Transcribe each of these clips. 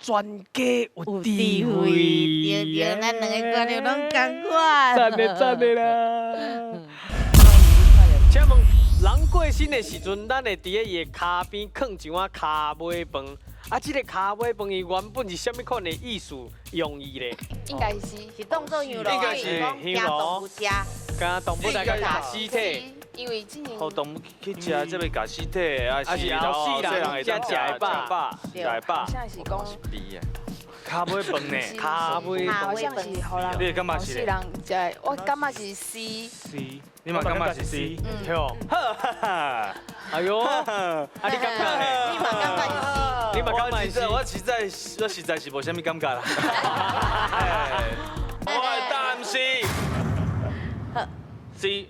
全家有智慧。對對，咱兩个觀眾攏仝款。讚的讚的啦。請問，人過身的時陣，咱會佇咧伊的跤邊囥一碗跤尾飯。啊，這個跤尾飯伊原本是啥物款的意思用意咧？應該是是當做香爐，應該是講驚動物食。敢動物來共咬屍體，因為之前予動物去食這個咬屍體，啊啊是後世人才食會飽，食會飽。像是講 B 啊，跤尾飯呢？跤尾好像是予人，你會感覺是後世人食的，我感覺是 C。 C，你嘛感覺是 C？對。哎呦，啊你感覺呢？你嘛感覺是 C？你嘛感覺是？我實在是無啥物感覺啦。我的答案是 C。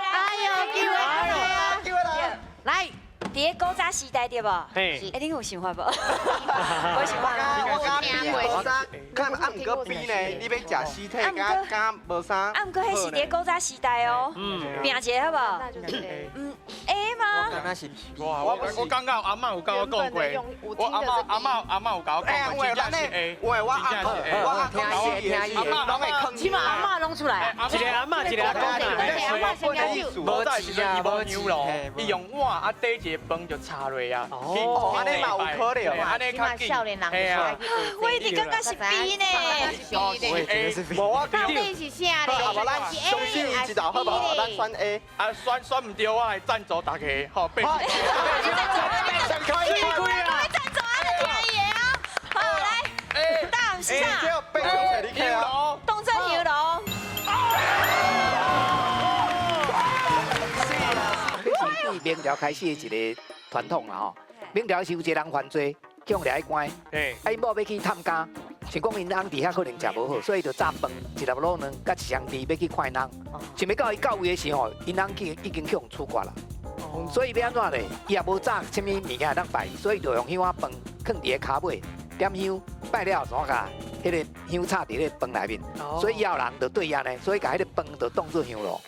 哎呦，機會來啊！機會來，來，佇咧古早時代對無？嘿。欸，恁有想法無？無想法。我敢 B 無啥，看啊，毋過 B 呢，你欲食屍體，敢敢無啥？啊，毋過彼是佇咧古早時代哦。拼一下好無？嗯，A 嗎？我我感覺阿嬤有共我講過，我阿嬤阿嬤阿嬤有共我講過，真正是 A，我阿公我阿公阿嬤攏會囥，起碼阿嬤攏出來。一个阿嬤，一個阿公。阿嬤先舉手。無早時陣伊無香爐，伊用碗啊底一個飯就插落啊。哦，按呢嘛有可能，按呢較緊。少年人嘿啊。我一直感覺是 B 呢。無我到底是啥咧？好無，咱相信伊一道好無？咱選 A。啊，選選毋著，我來贊助大家，好，八。你贊助啊！你贊助啊！就聽伊的啊。好，來，答案是啥？香爐。當做香爐。這是對明朝開始的一個傳統啦吼。明朝時有一個人犯罪，去予掠去關，啊，𪜶某欲去探監，想講𪜶翁佇遐可能食無好，所以就炸飯一粒滷卵佮一雙豬欲去看𪜶翁。想欲到伊到位的時候，𪜶翁已經去予處決啦。所以欲按怎咧？伊也無炸啥物物件會當拜，所以就用彼碗飯囥佇个跤尾，點香拜了後，怎共彼个香插佇咧飯內面，所以以後人就對按呢，所以共彼个飯就當做香爐。